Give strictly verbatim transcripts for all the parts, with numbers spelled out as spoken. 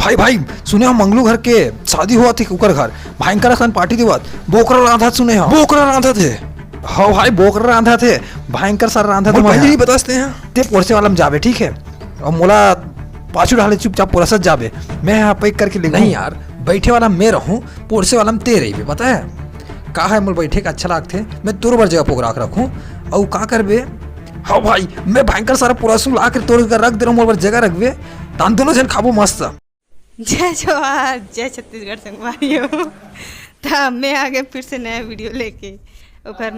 भाई, भाई, सुने हो मंगलू घर के शादी होवत हे, ओकर घर भयंकर असन पार्टी देवत, बोकरा रांधत सुने हो। बोकरा रांधत हे? हाँ भाई, बोकरा रांधत हे, भयंकर सारा रांधत हे। भाई, नहीं बताते हैं। ते पोरसे वाला में जाबे, ठीक है? अउ मोला पाछू डाले चुपचाप पोरसत जाबे, मैं यहाँ पैक करके ले नहीं यार, बैठे वाला मैं रहूँ, पोरसे वाला में ते रहिबे, पता है? का है, मोला बैठे का अच्छा लागथे, मैं तोर बर जगह पोगरा के रखूँ। अउ का करबे? हाँ भाई, मैं भयंकर सारा पोरसू ला के तोर बर रख दे रहूँ, मोर बर जगह रखबे, तान दोनों झन खाबो मस्त। जय जोहार, जय छत्तीसगढ़ संगवारी हो। त मैं आ गए फिर से नया वीडियो लेके। ओकर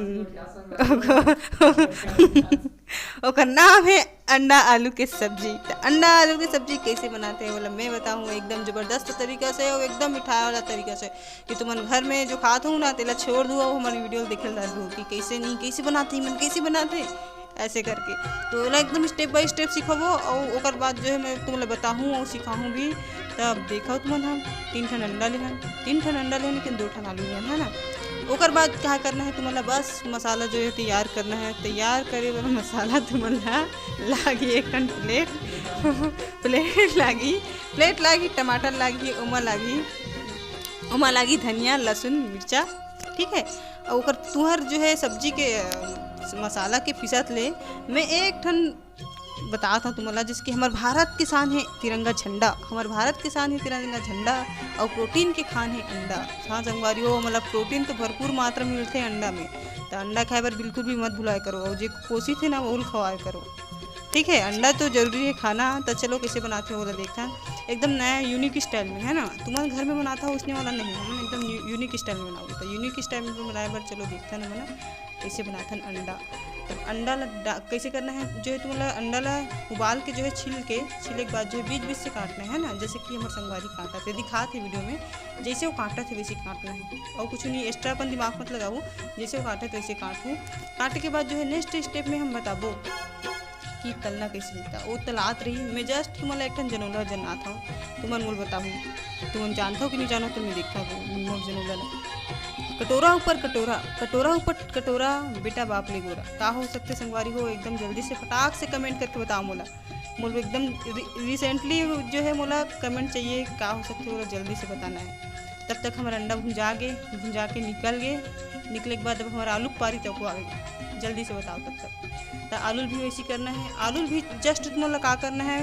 ओकर नाम है अंडा आलू के सब्जी। त अंडा आलू के सब्जी कैसे बनाते हैं, बोला मैं बताऊँ, एकदम जबरदस्त तरीका से और एकदम मिठाई वाला तरीका से, कि तुमन घर में जो खात हो ना, तेला छोड़ दू, और हमारी वीडियो देखे ला दू कि कैसे नहीं, कैसे बनाते हैं, मन कैसे बनाते हैं, ऐसे करके। तो ओला एकदम step by step सिखाबो, और ओकर बाद जो है मैं तुमला बताहूँ और सिखाहूँ भी। तब देखो तुमन, हम तीन ठन अंडा लेहन, तीन ठन अंडा लेहन, लेकिन दो ठन आलू लेहन, है ना? ओकर बाद क्या करना है तुमला, बस मसाला जो है तैयार करना है। तैयार करे वाला मसाला तुमला लागी एक ठन प्लेट, प्लेट लागी, प्लेट लागी, टमाटर लागी, ओमा लागी, ओमा लागी धनिया, लहसुन, मिर्चा, ठीक है। और ओकर तुहर जो है सब्जी के, अ, मसाला के पीसत ले मैं एक ठन बतात हूँ तुमला, जैसे कि हमर भारत के शान है तिरंगा झंडा, हमर भारत के शान है तिरंगा झंडा, और प्रोटीन के खान है अंडा। हाँ संगवारी हो, मतलब प्रोटीन तो भरपूर मात्रा में मिलथे अंडा में, तो अंडा खाए बर बिल्कुल भी मत भुलाए करो, और जे पोषित है ना, वो खवाए करो। ठीक है, अंडा तो जरूरी है खाना। तो चलो कैसे बनाते हो, बोला देखता है, एकदम नया यूनिक स्टाइल में, है ना? तुम्हारे घर में बनाता हो उसने वाला नहीं, हम एकदम यू-, यूनिक स्टाइल में बनाओ। तो यूनिक स्टाइल में बनाए बर चलो देखता ना, बना कैसे बनाथन अंडा। तो अंडा ला डा-, कैसे करना है, जो है तुमला अंडा ला उबाल के जो है छील के, छीले के बाद जो है बीच बीच से काटना है ना, जैसे कि हमर संगवारी काटत हे, दिखात हे वीडियो में, जैसे वो काटत हे वैसे काटना है, और कुछ नहीं, एक्स्ट्रा अपन दिमाग मत लगाओ, जैसे वो काटत हे वैसे काटू। काटे के बाद जो है नेक्स्ट स्टेप में हम बताबो कि तलना कैसे होता। वो तलात रही, मैं जस्ट तुम्हारा एक ठन जनौला जनात हूँ, तुमन मोल बताहू, तुमन जानता हो कि नहीं जानो, तो मैं देखता हूँ मोर जनौला ला। कटोरा ऊपर कटोरा, कटोरा ऊपर कटोरा, बेटा बाप ले गोरा। का हो सकते संगवारी हो, एकदम जल्दी से फटाक से कमेंट करके बताओ मोला। मोला एकदम रि-, रिसेंटली जो है मोला कमेंट चाहिए, का हो सकते मोला जल्दी से बताना है। तब तक हमारा अंडा भुंजा गे, भुंजा के निकल गे, निकले के बाद अब हमारा आलू पारी तक आ गई, जल्दी से बताओ तब तक। तो आलू भी वैसे करना है, आलू भी जस्ट मोला का करना है,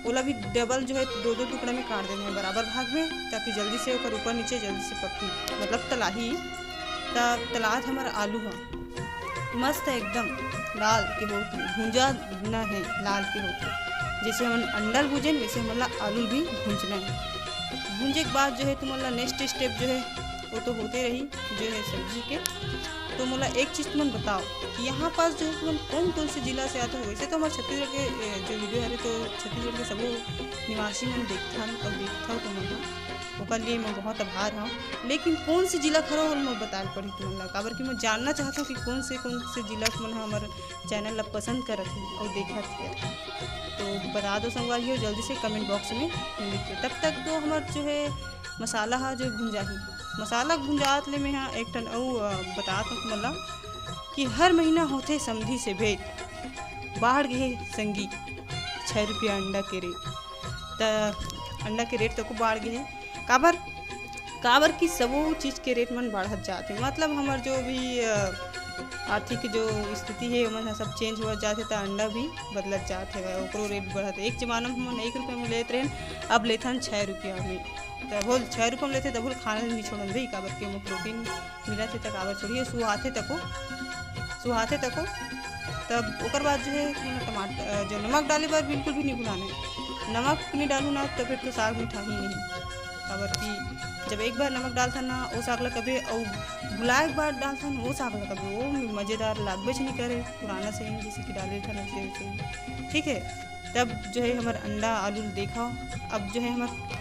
ओला भी डबल जो है दो दो टुकड़ा में काट देना है बराबर भाग में, ताकि जल्दी से ओकर ऊपर नीचे जल्दी से पकी, मतलब तलाही। त तलात हमारा आलू ह मस्त एकदम लाल के होत हे, भूंजा ना है, लाल के होत हे। जैसे हमन अंडा ल भूंजन, वैसे हमन ला आलू भी भूंजना है। भूंजे के बाद जो है तुमन ला नेक्स्ट स्टेप जो है वो तो होते रही, जो है सब्जी के। तो मोला एक चीज़ तुमन बताओ कि यहाँ पास जो है तुमन कौन कौन से जिला से आते हो? वैसे तो हमारे छत्तीसगढ़ के, ए, जो वीडियो हरे तो छत्तीसगढ़ के सबो निवासी मन देखथन और देखथव तुमन ह, ओकर लिए मैं बहुत आभार हूँ। लेकिन कौन से जिला खरो मोला बताए ल पड़ही तुमन ला, काबर कि मैं जानना चाहत हूँ कि कौन से कौन से जिला के मन ह हमर चैनल ला पसंद करत हे और देखत हे। तो बता दो संगवारी हो जल्दी से कमेंट बॉक्स में लिख के। तब तक तो हमर जो है मसाला हा जो भुंजाही, मसाला भुंजात ले मैं हा एक ठन अउ, अ, बतात हूँ तुमन ला कि हर महीना होथे समधी से भेंट, बाढ़ गे हे संगी छः रुपया अंडा के रेट। त अंडा के रेट तको बाढ़ गे हे। काबर? काबर कि सबो चीज के रेट मन बढ़त जात हे। मतलब हमर जो भी, अ, आर्थिक जो स्थिति हे, ओमन ह सब चेंज होवत जात हे, त अंडा भी बदलत जात हे, ओकरो रेट बढ़त हे। एक जमाना में हमन एक रुपया में लेत रहेन, अब लेथन छः रुपया में। त बोल छः रुपया में लेथे, त बोल खाना नहीं छोड़न भाई, काबर कि ओमा प्रोटीन मिलत हे, त काबर छोड़िए, सुहाथे तको, सुहाथे तको। तब ओकर बाद जो है, टमाटर, अ, जो नमक डाले बर बिल्कुल भी नहीं भुलाना है। नमक नहीं डालू ना, तो फिर तो साग मीठा ही नहीं। काबर कि जब एक बार नमक डालथन ना, ओ साग ला कभी अउ भुलाए के बाद डालथन, ओ साग ला कभी वो मजेदार लागबेच नहीं करे, पुराना सही जैसे कि डाले थन वैसे, वैसे। ठीक है, तब जो है हमर अंडा आलू देखा, अब जो है हमर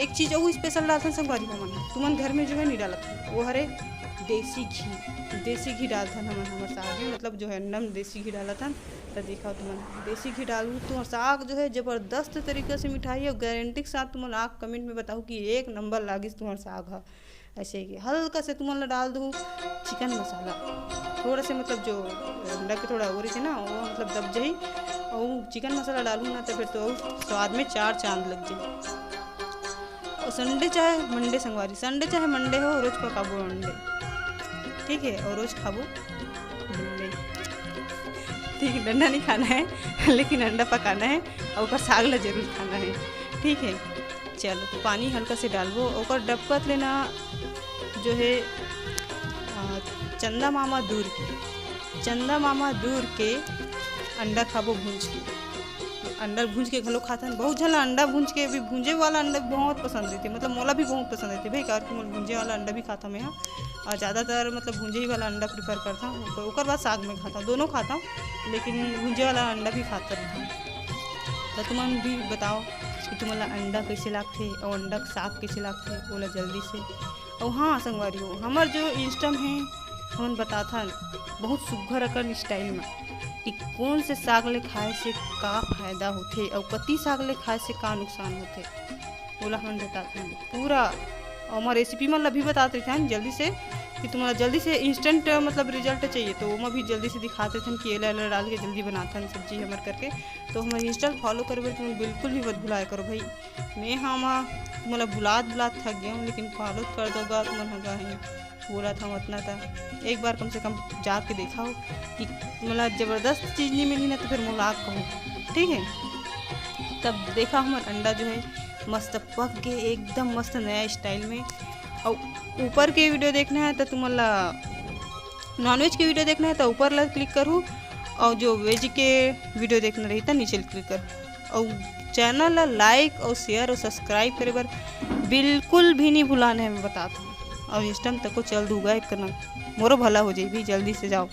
एक चीज अउ स्पेशल डालथन संगवारी हमन, तुमन घर में जो है नहीं डालत हो, वो हरे देसी घी। देसी घी डालथन हमन हमर साग में, मतलब जो है अंडा में देसी घी डालथन। त देखा तुमन देसी घी डालू, तुम्हार साग जो है जबरदस्त तरीका से मिठाई, और गारंटी के साथ तुमन आके कमेंट में बताओ कि एक नंबर लागिस तुम्हार साग ह। ऐसे ही हल्का से तुमन ला डाल दू चिकन मसाला, थोड़ा से मतलब जो अंडा के थोड़ा वो रहिथे ना, वो मतलब दब जाही, और चिकन मसाला डालू ना, तो फिर तो स्वाद में चार चांद लग जाही। और Sunday चाहे Monday संगवारी, Sunday चाहे Monday हो, रोज पकाबो अंडे, ठीक है, और रोज खाबो डंडे। ठीक है, डंडा नहीं खाना है लेकिन अंडा पकाना है और ओकर साग ला जरूर खाना है, ठीक है। चलो, तो पानी हल्का से डालबो, ओकर डबकत लेना जो है, अ, चंदा मामा दूर के, चंदा मामा दूर के अंडा खाबो भूंज के। अंडा भूंज के घलो खाथन। बहुत झन ला अंडा भूंज के, भी भूंजे वाला अंडा बहुत पसंद रहिथे, मतलब मोला भी बहुत पसंद रहिथे भाई, काबर कि मोला भूंजे वाला अंडा भी खाता मैं हा, और ज़्यादातर मतलब भूंजे ही वाला अंडा prefer करता हूँ। ओकर बाद साग में खाता हूँ, दोनों खाता हूँ, लेकिन भूंजे वाला अंडा भी खाता रहता हूँ। तो तुमन भी बताओ कि तुमन ला अंडा कैसे लागथे और अंडा के साग कैसे लागथे, ओला जल्दी से। और हाँ संगवारी हो, हमर जो Insta में है, हमन बताथन बहुत सुग्घर अकन style में कि कौन से साग ले खाए से का फायदा होथे और कति साग ले खाए से का नुकसान होथे, ओला हमन बताथन पूरा। और हमर recipe मन ला भी बतात रहिथन जल्दी से, कि तुम्हारा जल्दी से instant मतलब result चाहिए, तो ओमा भी जल्दी से दिखात रहिथन कि एला एला डाल के जल्दी बनाथन सब्जी हमर करके। तो हमर Insta follow करे बर तुमन बिल्कुल भी मत भुलाए करो भाई। मैं हाँ, तुमन ला बुलात बुलात थक गया हूँ, लेकिन follow कर दो गा, तुमन हगा है बोलत हूँ उतना था। एक बार कम से कम जाके देखा हो कि तुमन ला जबरदस्त चीज नहीं मिली ना, तो फिर मुलाक कहो, ठीक है। तब देखा हमर अंडा जो है मस्त पक के एकदम मस्त नया style में। और ऊपर के video देखना है तो तुमन ला, non veg के video देखना है तो ऊपर ला click करू, और जो veg के video देखना रही तो नीचे click करू। और channel ला like और share और subscribe करे बर बिल्कुल भी नहीं भुलाना है, मैं बतात हूँ। और Insta तक को चल दूगा एक ना, मोरो भला हो जाए भी, जल्दी से जाओ।